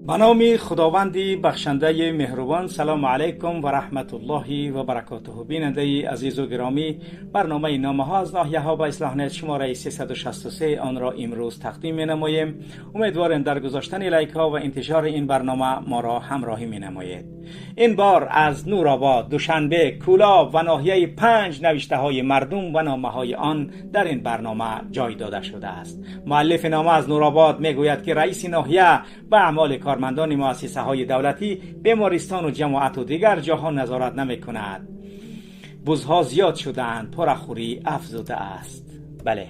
به نام خداوند بخشنده مهربان. سلام علیکم و رحمت الله و برکاته. بیننده عزیز و گرامی، برنامه نامه ها از ناحیه ها با اصلاح نیت شماره 363 آن را امروز تقدیم می نماییم. امیدواریم در گذاشتن لایک ها و انتشار این برنامه ما را همراهی می نمایید. این بار از نورآباد، دوشنبه، کولاب و ناحیه 5 نوشته های مردم و نامه های آن در این برنامه جای داده شده است. مؤلف نامه از نورآباد می گوید که رئیس ناحیه به اعمال کارمندان مؤسسه های دولتی، بیمارستان و جماعت و دیگر جاها نظارت نمی کند. بزها زیاد شدند، پرخوری افزوده است. بله،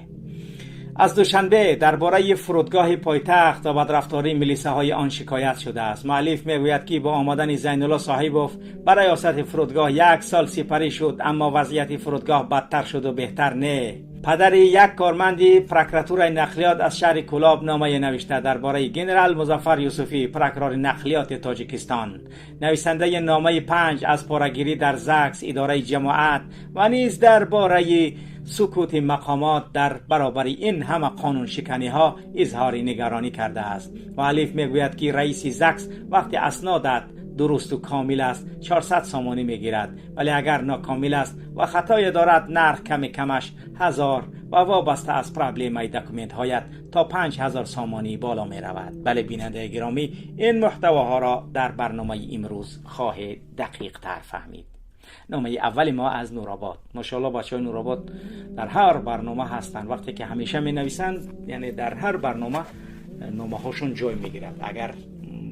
از دوشنبه درباره فرودگاه پایتخت و بدرفتاری ملیسه های آن شکایت شده است. مؤلف میگوید که با آمدن زین الله صاحبوف برای ریاست فرودگاه 1 سال سپری شد، اما وضعیت فرودگاه بدتر شد و بهتر نه. پدر یک کارمند پرکراتور نقلیات از شهر کولاب نامه نوشته درباره گنرال مظفر یوسفی، پرکرار نقلیات تاجیکستان. نویسنده نامه 5 از پارگیری در زکس، اداره جماعت و نیز درباره سکوت مقامات در برابر این همه قانون شکنی ها اظهار نگرانی کرده است. مؤلف میگوید که رئیس زکس وقتی اسنادت درست و کامل است 400 سامانی میگیرد، ولی اگر ناکامل است و خطای دارد نرخ کمی کمش 1000 و وابسته از پرابلم داکومنت هایت تا 5000 سامانی بالا می رود. بله بیننده گرامی، این محتواها را در برنامه امروز خواهید دقیق تر فهمید. نامه اول ما از نورآباد. ماشاءالله بچه های نورآباد در هر برنامه هستند. وقتی که همیشه می نویسند، یعنی در هر برنامه نامه هاشون جای می گیرد. اگر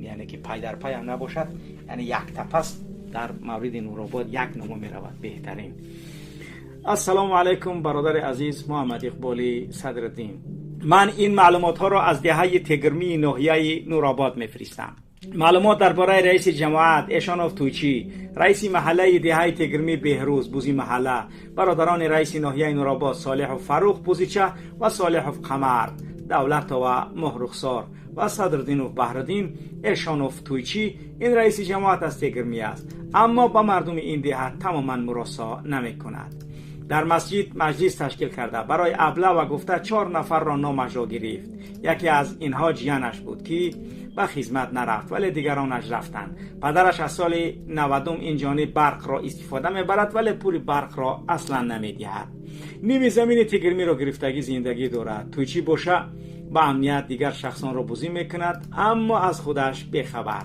یعنی که پای در پای هم نباشد، یعنی یک تپس در مورد نورآباد یک نامه می رود. بهترین. السلام علیکم برادر عزیز محمد اقبالی صدرالدین. من این معلومات ها را از دهه تگرمی ناحیه نورآباد می فرستم. معلومات درباره رئیس جماعت ایشانوف توچی، رئیس محله دهه تگرمی بهروز بوزی محله، برادران رئیس ناحیه نورآباد صالح و فروخ بوزیچه و صالح و قمر، دولت و مهرخسار و صدرالدین و بهرالدین ایشانوف توچی. این رئیس جماعت از تگرمی است، اما با مردم این دهه تماما مراسا نمی کند. در مسجد مجلس تشکیل کرده برای ابله و گفته 4 نفر را نامش را گرفت. یکی از اینها جیانش بود که به خدمت نرفت، ولی دیگرانش رفتند. پدرش از سال 90 این جانب برق را استفاده میبرد، ولی پول برق را اصلا نمیدهد. نیمی زمین تگرمی را گرفتگی زندگی دارد. توچی باشه با امنیت دیگر شخصان را بوزی میکند، اما از خودش بیخبر.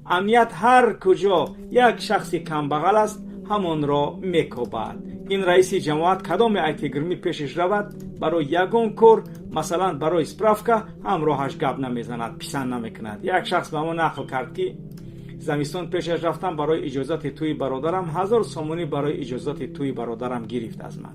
امنیت هر کجا یک شخص کم بغل است همان را میکوبد. این رئیس جماعت کدام ایتگرمی پیشش رود برای یگان کار، مثلا برای سپرافکا، همراهش گپ نمیزند، پسند نمیکند. یک شخص به ما نقل کرد که زمستان پیشش رفتم برای اجازت توی برادرم، 1000 سامانی برای اجازت توی برادرم گرفت از من.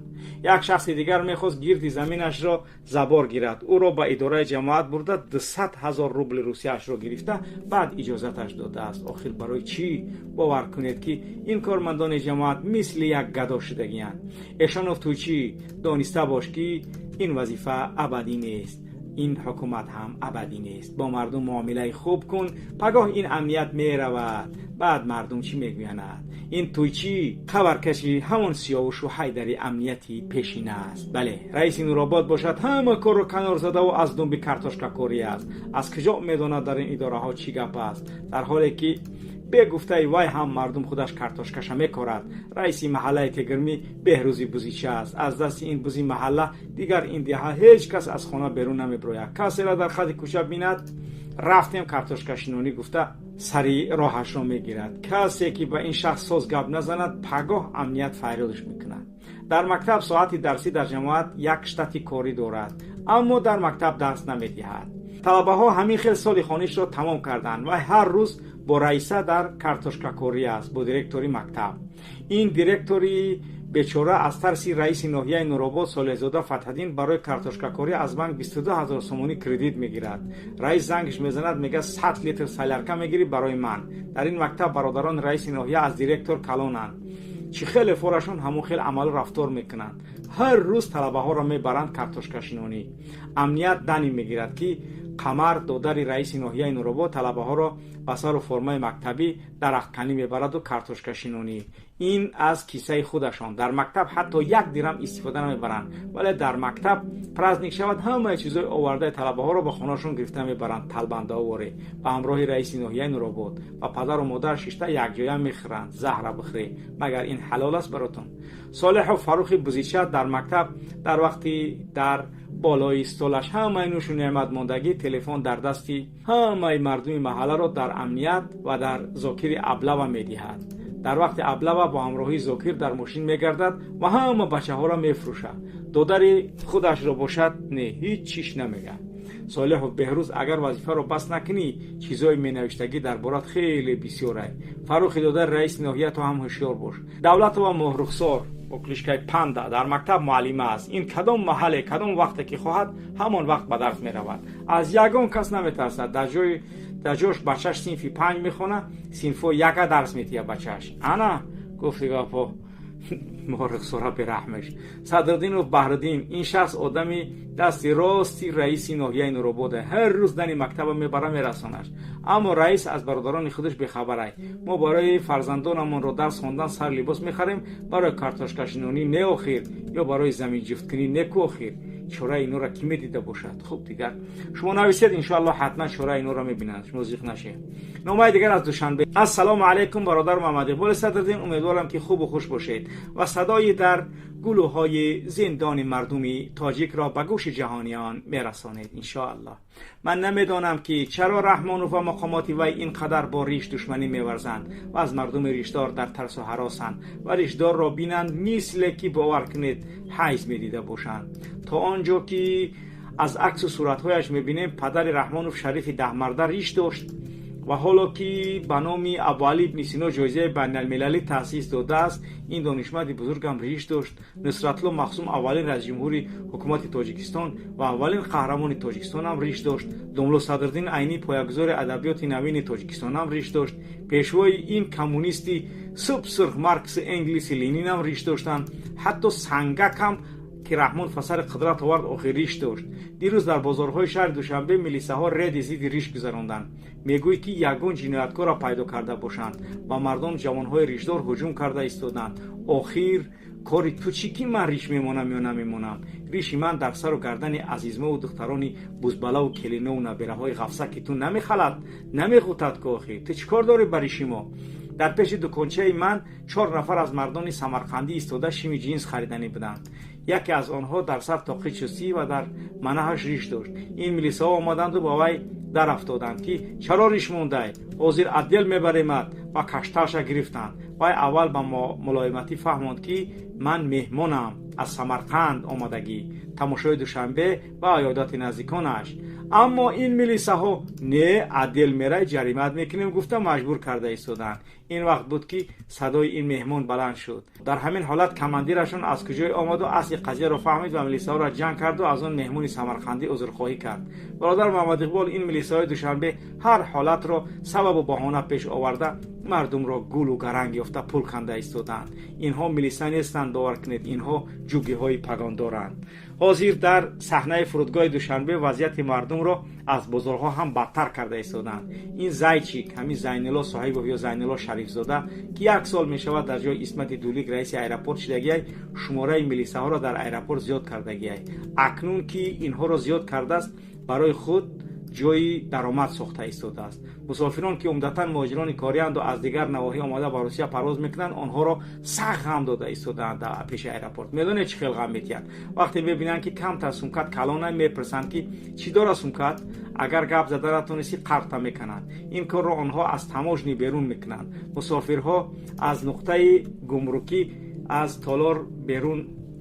یک شخص دیگر میخواست گرد زمینش را زبار گیرد، او را به اداره جماعت برده 200,000 روبل روسیه‌اش را گرفته، بعد اجازتش داده است. آخر برای چی؟ باور کنید که این کارمندان جماعت مثل یک گدا شدگی‌اند. ایشانوف توچی دانسته باش که این وظیفه ابدی نیست، این حکومت هم ابدی نیست. با مردم معامله خوب کن، پگاه این امنیت می رود. بعد مردم چی میگویند؟ این تویچی خبرکشی همون سیاوش و حیدری امنیتی پیشینه است. بله، رئیس نورآباد باشد همه کار رو کنار زده و از دنبی کارتوشکا کوری است. از کجا میداند در این اداره ها چی گپ است؟ در حالی که به گفته وای هم مردم خودش کارتوشکش میکارد. رئیس محله تگرمی بهروزی بوزیچه است. از دست این بوزی محله دیگر این ده هیچ کس از خانه بیرون نمیبروید. کسی را در خط کوچه بیند رفتیم کارتوشکشینونی گفته سری راهش را میگیرد. کسی که به این شخص ساز گپ نزند پگاه امنیت فریادش میکند. در مکتب ساعت درسی در جماعت یک شتات کاری دارد، اما در مکتب درس نمیدهد. طلبه ها همین خیل سال خانش را تمام کردند و هر روز با رئیسه در کارتوشکاکوری است، با دیرکتوری مکتب. این دیرکتوری بیچاره از ترس رئیس ناحیه نورآباد صالحزاده فتحدین برای کارتوشکاکوری از بانک 22000 سومانی کردیت میگیرد. رئیس زنگش میزند، میگه 100 لیتر سالارکا میگیری برای من. در این مکتب برادران رئیس ناحیه از دیرکتور کلانند، چی خیلی فورشون همون خیلی عمل رفتار میکنند. هر روز طلبه ها را میبرند کارتوشکاشینونی. امنیت دانی میگیرد که Қамар, додари раиси ноҳияи Нуробод, талабаҳоро ба сару формаи мактабӣ дарахтканӣ мебараду картошкашинонӣ. Ин аз кисаи худашон. Дар мактаб ҳатто як дирам истифода намебаранд, вале дар мактаб праздник шавад, ҳамаи чизҳои овардаи талабаҳоро ба хонаашон гирифта мебаранд. Талбандаоворе ба ҳамроҳи раиси ноҳияи Нуробод ва падару модар шишта якҷоя мехӯранд. Заҳра бихӯре, магар ин ҳалол аст баротон? Солеҳу Фаррухи бузича дар мактаб дар вақти дар болои столаш ҳамаи нӯшу неъмат мондагӣ, телефон дар дасти ҳамаи мардуми маҳалларо дар амният ва дар Зокири Аблава медиҳад. Дар вақти Аблава бо ҳамроҳии Зокир дар мошин мегардад ва ҳама бачаҳоро мефурӯшад. Додари худашро бошад, не, ҳеҷ чиш намегӯяд. Солеҳу Беҳрӯз, агар вазифаро бас накунӣ, чизҳои менавиштагӣ дар борат хеле бисёрай. Фаррухи додари раиси ноҳия, ту ҳам ҳушёр бош. Давлатова Моҳрухсор бо кличкаи Панда дар мактаб муаллима аст. Ин кадом маҳалле, кадом вақте ки хоҳад, ҳамон вақт ба дарс меравад, аз ягон кас наметарсад. Дар ҷош бачаш синфи 5 мехонад, синфҳо яка дарс метиҳад бачаш. Ана гуфти гапо, Моҳрухсора бераҳмеш. Садриддинов Баҳриддин, ин шахс одами дасти рости раиси ноҳияи Нуробода, ҳар рӯз дани мактаба мебара, мерасонаш, аммо раис аз бародарони худаш бехабарай. Мо барои фарзандонамонро дарс хондан сар либос мехарем, барои картошкашинонӣ не охир, ё барои заминҷуфткунӣ неку охир. Чораи инора кӣ медида бошад? Хуб, дигар шумо нависед, иншоалло ҳатман чораи инора мебинанд, шумо зиқ нашед. Номаи дигар аз Душанбе. Ассалому алайкум, бародар Муҳаммад Иқболи Садриддин, умедворам, ки хубу хуш бошед ва садои дар гулӯҳои зиндони мардуми тоҷикро ба гӯши ҷаҳониён мерасонед, иншоаллоҳ. Ман намедонам, ки чаро Раҳмонов ва мақомоти вай ин қадар бо риш душманӣ меварзанд ва аз мардуми ришдор дар тарсу ҳаросанд ва ришдорро бинанд, мисле ки, бовар кунед, ҳайз медида бошанд. То он ҷо ки аз аксу суратҳояш мебинем, падари Раҳмонов Шарифи Даҳмарда риш дошт ва ҳоло ки ба номи Абуалӣ ибни Сино ҷоизаи байналмилалӣ таъсис додааст, ин донишманди бузургам риш дошт. Нусратулло Махсум, аввалин раисҷумҳури ҳукумати Тоҷикистон ва аввалин қаҳрамони Тоҷикистонам риш дошт. Домло Садриддин Айнӣ, поягузори адабиёти навини Тоҷикистонам риш дошт. Пешвои ин коммунисти субсурх Маркси, Энгелси, Ленинам риш доштанд. Ҳатто Сангакам, ки Раҳмон фасари қудрат овард, охир риш дошт. Дирӯз дар бозорҳои шаҳри Душанбе милисаҳо реди зидди риш гузаронданд. Мегӯй, ки ягон ҷинояткорро пайдо карда бошанд. Ба мардон, ҷавонҳои ришдор ҳуҷум карда истоданд. Охир кори ту чӣ, ки ман риш мемонам ё намемонам? Риши ман дар сару гардани азизмову духтарони бузбалаву келинову набираҳои ғафса, ки ту намехалад, намеғутад ку. Охир ту чӣ кор дорӣ ба риши мо? Дар пеши дукончаи ман чор нафар аз мардони самарқандӣ истода шими ҷинс хариданӣ буданд. Яке аз онҳо дар сар тоқи чӯсӣ ва дар манаҳаш риш дошт. Ин милисаҳо омаданду ба вай дарафтоданд, ки чаро риш мондай, ҳозир отдел мебаремад, ва кашталша гирифтанд. Вай аввал ба мулоиматӣ фаҳмонд, ки ман меҳмонам, аз Самарқанд омадагӣ, тамошои Душанбе ва аёдати наздиконаш. Аммо ин милисаҳо не, отдел мерай, ҷаримат мекунем, гуфта маҷбур карда истоданд. Ин вақт буд, ки садои ин меҳмон баланд шуд. Дар ҳамин ҳолат командирашон аз куҷое омаду асли қазияро фаҳмид ва милисаҳоро ҷанг карду аз он меҳмони самарқандӣ узрхоҳӣ кард. Бародар Муҳаммад Иқбол, ин милисаҳои Душанбе ҳар ҳолатро сабабу баҳона пеш оварда, мардумро гулу гаранг ёфта пул канда истодаанд. Инҳо милиса нестанд, бовар кунед, инҳо ҷугиҳои пагондоранд. Ҳозир дар саҳнаи фурудгоҳи Душанбе вазъияти мардумро аз бозорҳо ҳам бадтар карда истодаанд. Ин Зайчик, ҳамин Зайнулло Соҳибов ё Зайнулло Шарифзода, ки як сол мешавад дар ҷои Исмати Дулик раиси аэропорт шидагиай, шумораи милисаҳоро дар аэропорт зиёд кардагиай. Акнун ки инҳоро зиёд кардааст, барои худ ҷои даромад сохта истодааст. Мусофирон, ки умдатан муҳоҷирони корианду аз дигар навоҳӣ омада ба Русия парвоз мекунанд, онҳоро сахт ғам дода истодаанд дар пеши аэропорт. Медонед, чӣ хел ғам метиҳанд? Вақте мебинанд, ки камтар сумкат калона, мепурсанд, ки чӣ дора сумкат. Агар гап зада натонистӣ, қарта мекунанд. Ин корро онҳо аз таможни берун мекунанд. Мусофирҳо аз нуқтаи гумрукӣ, аз толор берун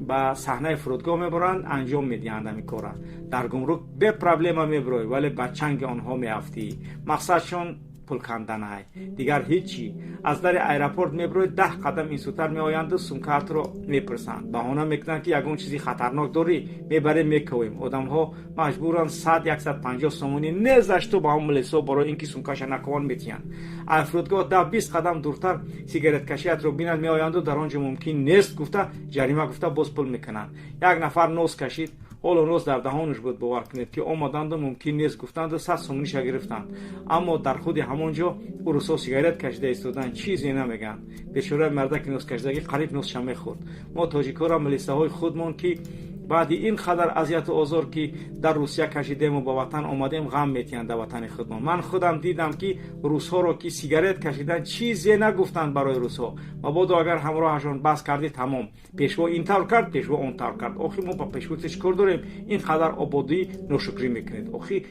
ба саҳнаи фурудгоҳ мебаранд, анҷом медиҳанд ҳамин кора. Дар гумрук бепроблема мебироӣ, вале ба чанги онҳо меафтӣ. Мақсадшон Пул канданай, дигар ҳеҷ чӣ. Аз дари аэропорт мебироед, 10 қадам инсутар меоянду сумкаатро мепурсанд. Баҳона мекунанд, ки ягон чизи хатарнок дорӣ, мебарем, мековем. Одамҳо маҷбуранд 100, 150 сомонӣ незашту ба ҳам милисо барои ин ки сумкаша накован метиҳанд. Аз фурудгоҳ 10, 20 қадам дуртар сигареткашиятро бинанд, меоянду дар он ҷо мумкин нест гуфта, ҷарима гуфта, боз пул мекунанд. Як нафар нос кашид, ҳоло нос дар даҳонаш буд, бовар кунед, ки омаданду мумкин нест гуфтанду 100 сомониша гирифтанд. Аммо дар худи ҳамон ҷо урусҳо сигарет кашида истоданд, чизе намегӯянд. Бечораи мардаки носкашидагӣ қариб носша мехӯрд. Мо тоҷикҳоро милисаҳои худмон, ки баъди ин қадар азияту озор, ки дар Русия кашидему ба ватан омадем, ғам метиҳанд дар ватани худмон. Ман худам дидам, ки русҳоро, ки сигарет кашиданд, чизе нагуфтанд барои русҳо. Мабодо агар ҳамроҳашон баҳс кардӣ, тамом: пешво ин тавр кард, пешво он тавр кард. Охи, мо ба пешво чӣ кор дорем? Ин қадар ободӣ ношукрӣ мекунед. Охи,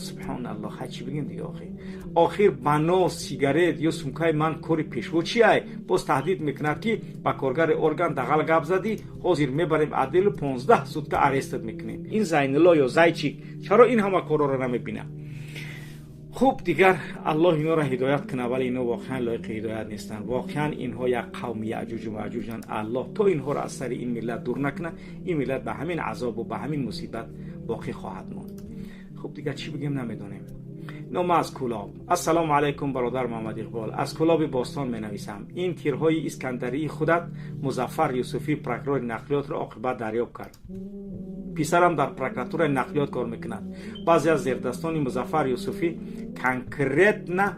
субҳоналлоҳ, хай, чӣ бигем дига? Охи, охир ба нос, сигарет ё сумкаи ман кори пешво чи ай? Боз таҳдид мекунад, ки ба коргари орган дағал гап задӣ, ҳозир мебарем отделу 15 сутка арестат мекунем. Ин Зайнулло ё Зайчик чаро ин ҳама корҳоро намебинад? Хуб, дигар Аллоҳ инҳоро ҳидоят кунад, вале инҳо воқеан лоиқи ҳидоят нестанд. Воқеан инҳо як қавми яъҷуҷу маъҷуҷанд. Аллоҳ то инҳоро аз сари ин миллат дур накунад, ин миллат ба ҳамин азобу ба ҳамин мусибат боқӣ хоҳад монд. Хуб, дигар чӣ бигем, намедонем. Нома аз Кӯлоб. Ассалому алайкум, бародар Муҳаммад Иқбол, аз Кӯлоби бостон менависам. Ин тирҳои искандарии худат Музаффар Юсуфӣ, прокурори нақлиётро оқибат дарёб кард. Писарам дар прокуратураи нақлиёт кор мекунад. Баъзе аз зердастони Музаффар Юсуфӣ конкретно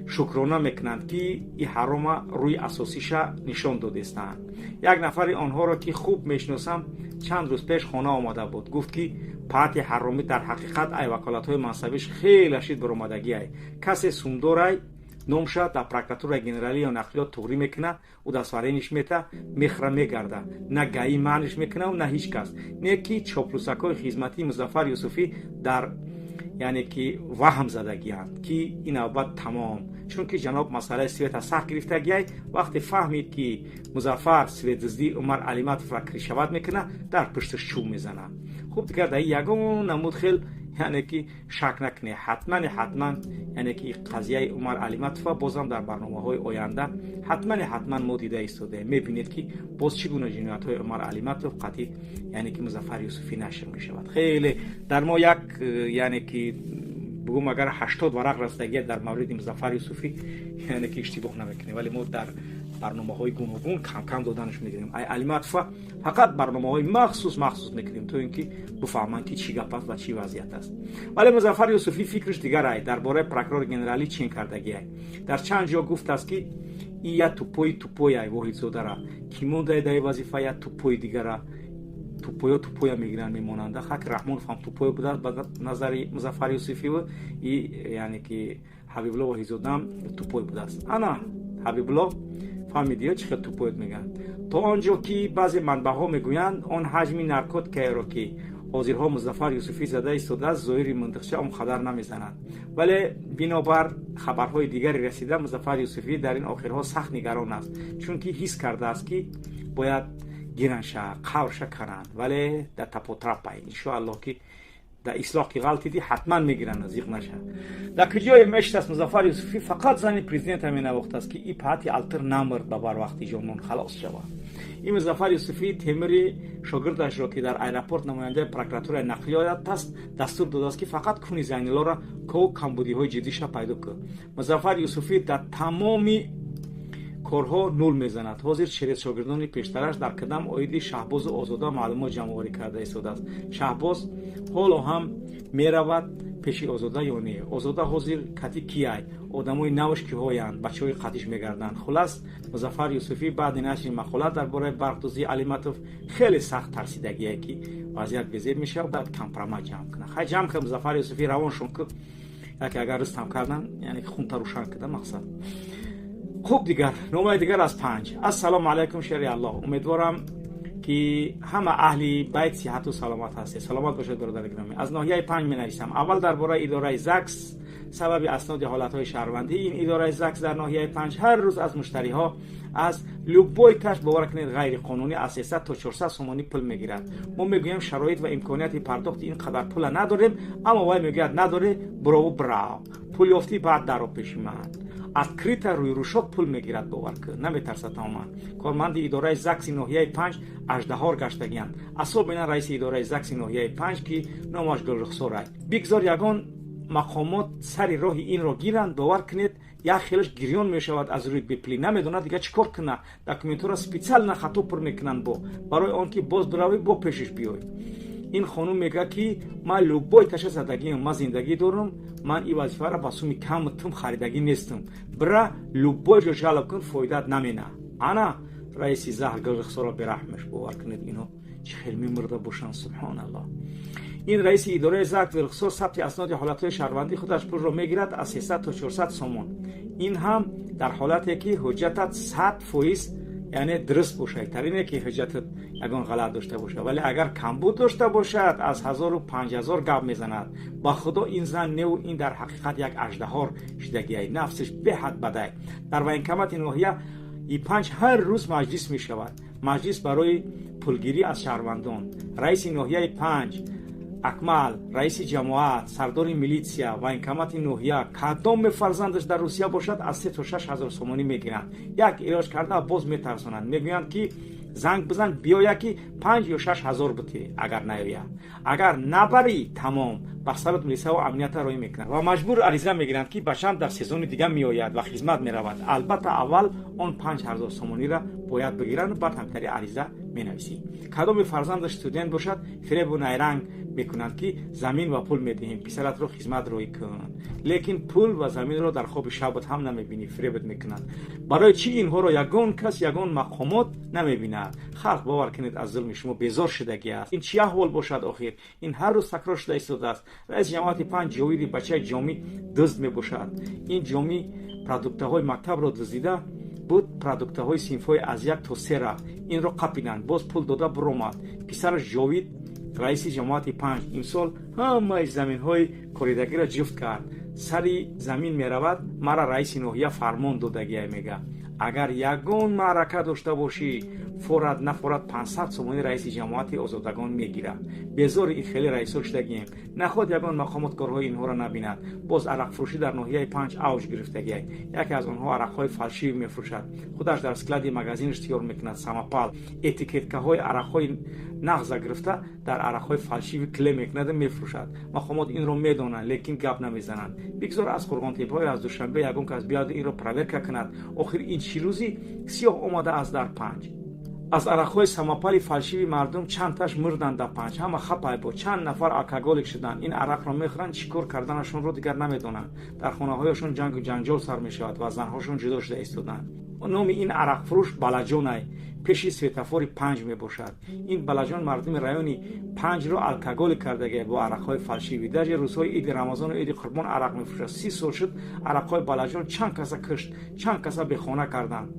шукрона мекунанд, ки и ҳарома рӯи асосиша нишон додестанд. Як нафари онҳоро, ки хуб мешиносам, чанд рӯз пеш хона омада буд. Гуфт, ки паати ҳаромӣ дар ҳақиқат ай ваколатҳои мансабиш хеле шид баромадагиай. Касе сумдорай, номша дар прокуратураи генералӣ ё нақлиёт туғрӣ мекуна, удостоверениеш мета, мехра, мегарда. На ГАИ манъш мекунаву на ҳеҷ кас. Не ки чоплусакҳои хизматии Музаффар Юсуфӣ дар, яъне ки, ваҳм задагианд, ки ин навбат тамом, чунки ҷаноб масъалаи света сахт гирифтагиай. Вақте фаҳмид, ки Музаффар светдуздии Умар Алиматовро крышевать мекунад, дар пушташ чӯб мезанад. Хуб, дигар дар ягон намуд хел, яъне ки, шак накунед. Ҳатмани ҳатман, яъне ки, қазияи Умар Алиматова бозам дар барномаҳои оянда ҳатмани ҳатман мо дида истодаем. Мебинед, ки боз чӣ гуна ҷиноятҳои Умар Алиматов қатъи, яъне ки, Музаффар Юсуфӣ нашр мешавад. Хеле дар мо як, яъне ки, бугум, агар 80 варақ расидагия дар мавриди Музаффар Юсуфӣ, яъне ки, иштибоҳ намекунем, вале мо дар барномаҳои гуногун камкам доданаш мегирем. Ай Алиматова фақат барномаҳои махсус махсус мекунем, то ин ки бифаҳманд, ки чӣ гап аст ва чӣ вазъият аст. Вале Музаффар Юсуфӣ фикраш дигар ай. Дар бораи прокурори генералӣ чин кардагиай. Дар чанд ҷо гуфтааст, ки и я тупой, тупой ай. Воҳидзодара ки мондай дар вазифа, я тупой дигара, тупоё тупоя мегиранд, мемонанда. Хак Раҳмонов ҳам тупой буда ба назари Музаффар Юсуфиву и, яъне ки, Ҳабибулло Воҳидзодаам тупой будааст. Ана Ҳабибулло, фаҳмидиё, чӣ хел тупой мегӯянд? То он ҷо ки баъзе манбаъҳо мегӯянд, он ҳаҷми наркотикаеро, ки ҳозирҳо Музаффар Юсуфӣ зада истодааст, зоҳири мунтиқча он қадар намезанад. Вале бинобар хабарҳои дигаре расида, Музаффар Юсуфӣ дар ин охирҳо сахт нигарон аст, чунки ҳис кардааст, ки бояд гиранша, қаврша каранд, вале дар тапотрапай. Иншоаллоҳ, ки дар ислоҳ ки ғалтидӣ, ҳатман мегиранд, зиқ наша. Дар куҷое мешитаст Музаффар Юсуфӣ, фақат зани президента менавохтааст, ки и паати алтир намурд, ба барвақти ҷонон халос шавад. Ин Музаффар Юсуфӣ Темири шогирдашро, ки дар аэропорт намояндаи прокуратураи нақлиёт аст, дастур додааст, ки фақат куни Зайнуллоро ко камбудиҳои ҷиддиша пайдо кун. Музаффар Юсуфӣ дар тамоми корҳо нул мезанад. Ҳозир через шогирдони пештараш дар кадам оиди Шаҳбозу Озода маълумот ҷамъоварӣ карда истодааст. Шаҳбоз ҳоло ҳам меравад пеши Озода ё не? Озода ҳозир кати кияй? Одамои навш киҳоянд, бачаҳои қатиш мегарданд? Хулас, Музаффар Юсуфӣ баъди нашри мақола дар бораи барқдуздии Алиматов хеле сахт тарсидагие, ки вазъият безеб мешавад, бояд компромат ҷамъ кунад. Хай, ҷамъ кар, Музаффар Юсуфӣ, равоншон ку. Яке агар рустам кардан, яъне хунта рӯшан куда мақсад. Хуб, дигар номаи дигар аз Панҷ. Ассалому алайкум, шери Аллоҳ, умедворам, ки ҳама аҳли байт сиҳату саломат ҳастед. Саломат бошед, бародари гиромӣ. Аз ноҳияи Панҷ менависам. Аввал дар бораи идораи ЗАГС. Сабаби асноди ҳолатҳои шаҳрвандӣ ин идораи ЗАГС дар ноҳияи Панҷ ҳар рӯз аз муштариҳо аз любой каш, бовар кунед, ғайриқонунӣ аз 300 то 400 сомонӣ пул мегирад. Мо мегӯем, шароит ва имконияти пардохти ин қадар пула надорем, аммо вай мегӯяд: «Надоре, бурову бирав». Пул ёфтӣ, баъд даро пеши ман. Открыто рӯйрӯшод пул мегирад, бовар кун, наметарсад тамоман. Корманди идораи ЗАГСи ноҳияи 5 аждаҳор гаштагианд, асобина раиси идораи ЗАГСи ноҳияи 5, ки номаш Гулрухсорай. Бигзор ягон мақомот сари роҳи инро гиранд, бовар кунед, як хелаш гирён мешавад аз рӯи бепулӣ, намедонад дигар чӣ кор кунад. Документҳоро специально хато пур мекунанд, бо барои он ки боз биравӣ, бо пешиш биёй. Ин хонум мегӯяд, ки ман любой таша задагиам, ман зиндагӣ дорам, ман ин вазифаро ба суми каму тум харидагӣ нестам. Бира, любой ҷо жалоб кун, фоидаат намена. Ана раиси заҳр Гулрухсоро бераҳмеш, бовар кунед, ино чӣ хел мемурда бошанд, субҳоналлоҳ. Ин раиси идораи ЗАГС Гулрухсор сабти асноди ҳолатҳои шаҳрвандӣ худаш пулро мегирад аз 300 то 400 сомон. Ин ҳам дар ҳолате ки ҳуҷҷатат 100%, яъне дуруст бошад, тарине ки ҳуҷҷатат ягон ғалат дошта бошад. Вале агар камбуд дошта бошад, аз ҳазору 5000 гап мезанад. Ба худо, ин зан неву ин дар ҳақиқат як аждаҳор шидагиай, нафсиш беҳад бадай. Дар военкомати ноҳия и 5 ҳар рӯз маҷлис мешавад, маҷлис барои пулгирӣ аз шаҳрвандон. Раиси ноҳияи 5 Акмал, раиси ҷамоат, сардори милитсия, военкомати ноҳия, кадоме фарзандаш дар Русия бошад, аз 3 то 6 ҳазор сомонӣ мегиранд. Як илоҷ карда боз метарсонанд, мегӯянд ки занг бизан, биёя, ки 5 ё 6 ҳазор бутӣ. Агар наёя, агар набарӣ, тамом, бар сарат милисаву амнията роӣ мекунанд ва маҷбур ариза мегиранд, ки бачам дар сезони дига меояд ва хизмат меравад. Албатта, аввал он 5000 сомониро бояд бигиранд, баъд ҳамтари ариза менависӣ. Кадоме фарзандаш студент бошад, фиребу найранг мекунанд, ки замин ва пул медиҳем, писаратро хизмат роӣ кун. Лекин пул ва заминро дар хоби шабат ҳам намебинӣ, фиребат мекунанд. Барои чӣ инҳоро ягон кас, ягон мақомот намебинад? Халқ, бовар кунед, аз зулми шумо безор шудагӣ аст. Ин чӣ аҳвол бошад охир? Ин ҳар рӯз такрор шуда истодааст. Раиси ҷамоати 5 Ҷовиди бачаи Ҷомӣ дузд мебошад. Ин Ҷомӣ продуктаҳои мактабро дуздида буд, продуктаҳои синфҳои аз 1 то 3-ра. Инро қапиданд, боз пул дода биромад. Писараш Ҷовид, раиси ҷамоати 5, имсол ҳамаи заминҳои коридагиро ҷуфт кард. Сари замин меравад, мара раиси ноҳия фармон додагия, мега. Агар ягон маърака дошта бошӣ, форад нафорад 500 сомонӣ раиси ҷамоати Озодагон мегирад. Безори ин хеле раисо шудагием. Наход ягон мақомот корҳои инҳоро набинад. Боз арақфурӯшӣ дар ноҳияи 5 авҷ гирифтагиай. Яке аз онҳо арақҳои фальшивый мефурӯшад. Худаш дар склади магазинаш тиёр мекунад самопал, этикеткаҳои арақҳои нағза гирифта, дар арақҳои фальшивый клей мекунаду мефурӯшад. Мақомот инро медонанд, лекин гап намезананд. Бигзор аз Қурғонтеппаҳои, аз Душанбе ягон кас биёяду инро проверка кунад. Охир ин чӣ рӯзи сиёҳ омада аз дар 5? Аз арақҳои самопали фальшивый мардум чандташ мурданд дар 5. Ҳама хапай бо чанд нафар алкоголик шуданд. Ин арақро мехӯранд, чӣ кор карданашонро дигар намедонанд. Дар хонаҳояшон ҷангу ҷанҷол сар мешавад ва занҳошон ҷудо шуда истоданд. Номи ин арақфурӯш Балаҷонай, пеши светофори 5 мебошад. Ин Балаҷон мардуми райони 5-ро алкоголик кардагия бо арақҳои фальшивый. Даже рӯзҳои иди Рамазону иди Қурбон арақ мефурӯшад. 30 сол шуд, арақҳои Балаҷон чанд каса кушт, чанд каса бехона карданд.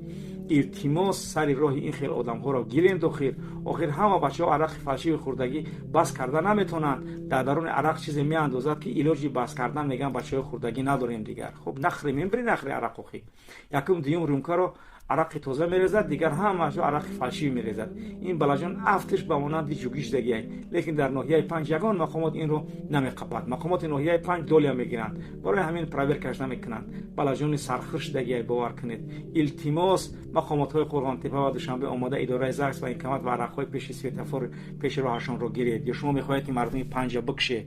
Илтимос, сари роҳи ин хел одамҳоро гирем. Дохир охир ҳама бачаҳо арақи фальшивый хӯрдагӣ бас карда наметавонанд. Дар даруни арақ чизе меандозад, ки илоҷи бас кардан, мегӯянд, бачаҳои хӯрдагӣ надорем дигар. Хуб, нахӯре, мембири, нахӯре арақ. Охи якум дуюм рюмкаро арақи тоза мерезад, дигар ҳамаашо арақи фальшивый мерезад. Ин Балаҷон афтиш ба монанди ҷугишдагиай, лекин дар ноҳияи 5 ягон мақомот инро намеқапад. Мақомоти ноҳияи 5 доля мегиранд, барои ҳамин проверкаш намекунанд. Балаҷони сархӯр шудагиай, бовар кунед. Илтимос, мақомотҳои Қурғонтепа ва Душанбе омода идораи ЗАГС, военкомат ва арақҳои пеши светофор, пеши роҳашонро гиред. Ё шумо мехоҳед, ки мардуми 5-а бикшед?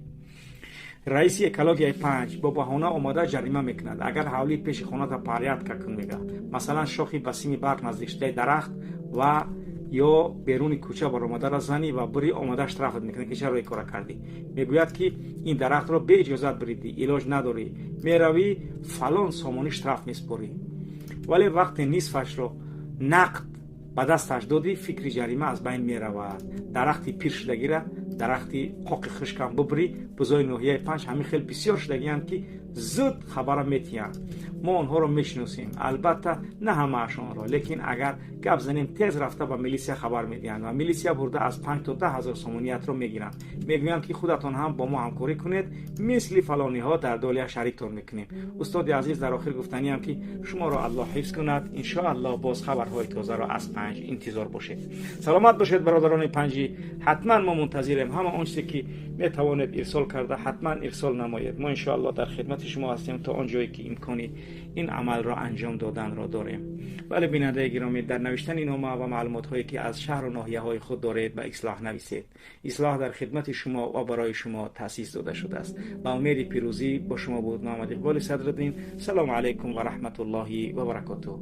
Раиси экологияи 5 бо баҳона омода ҷарима мекунад. Агар ҳавлии пеши хоната порядка кун, мега. Масалан, шохи ба сими барқ наздик шудаи дарахт ва ё беруни кӯча баромадара занӣ ва бири, омода штрафат мекунад, ки чаро ин кора кардӣ. Мегӯяд, ки ин дарахтро беиҷозат биридӣ, илоҷ надорӣ, меравӣ, фалон сомонӣ штраф месупорӣ. Вале вақте нисфашро нақд ба дасташ додӣ, фикри ҷарима аз байн меравад. Дарахти пир шудагира, дарахти қоқи хушкам бубурӣ. Бузои ноҳияи 5 ҳамин хел бисёр шудагиянд, ки зуд хабара метиҳанд. Мо онҳоро мешиносем, албатта, на ҳамаашонро, лекин агар гап занем, тез рафта ба милисия хабар медиҳанд ва милисия бурда аз 5 то 10 ҳазор сомониятро мегиранд. Мегӯянд, ки худатон ҳам бо мо ҳамкорӣ кунед, мисли фалониҳо дар долия шариктон мекунем. Устоди азиз, дар охир гуфтаниам, ки шуморо Аллоҳ ҳифз кунад. Иншоаллоҳ, боз хабарҳои тозаро аз 5 интизор бошед. Саломат бошед, бародарони панҷи. Ҳатман мо мунтазирем. Ҳама он чизе ки метавонед ирсол карда, ҳатман ирсол намоед. Мо иншоаллоҳ дар хидмати шумо ҳастем то он ҷое ки имкони ин амалро анҷом доданро дорем. Бале, бинандаи гиромӣ, дар навиштани нома ва маълумотҳое ки аз шаҳру ноҳияҳои худ доред, ба Ислоҳ нависед. Ислоҳ дар хидмати шумо ва барои шумо таъсис дода шудааст. Ба умеди пирӯзӣ бо шумо буд Муҳаммад Иқболи Садриддин. Салому алайкум ва раҳматуллоҳи ва баракотуҳ.